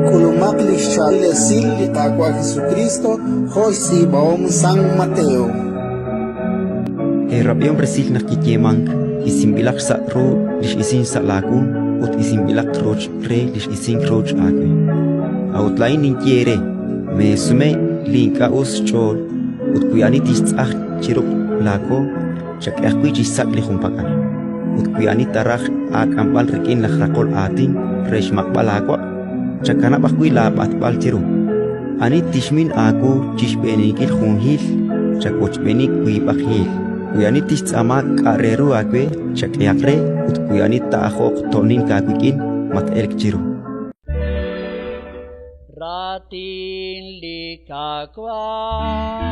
K'ulumaq li xchaab'il esil li Qaawa' Jesukriist jo' xtz'iib'ahom San Mateo. Eerab'ihom resil naq kiyeemank: «Isinb'ilaq xsa' ru li x'isink sa' laawu ut isinb'ilaq ruuch re li x'isink ruuch aawe». A'ut laa'in ninye eere: Meesume li ink'a' us xch'ool; ut wi ani tatxtz'aj chi ruq' laako, chak'e ajwi' chi xsak' li junpak'al. Ut wi ani taaraj aak'amb'al rik'in laj raqol aatin re xmaq'b'al laawaq', chakanab' ajwi' laab'atb'al chiru. Ani tixmin aawu chi xb'eeninkil jun hiil, chawochb'eeni wiib'aq hiil. Wi ani tixtz'aama k'a' re ru aawe, chak'ehaq re; ut wi ani taa'ajoq to'nink aawik'in, mat-elk chiru. Raatin li Qaawa'.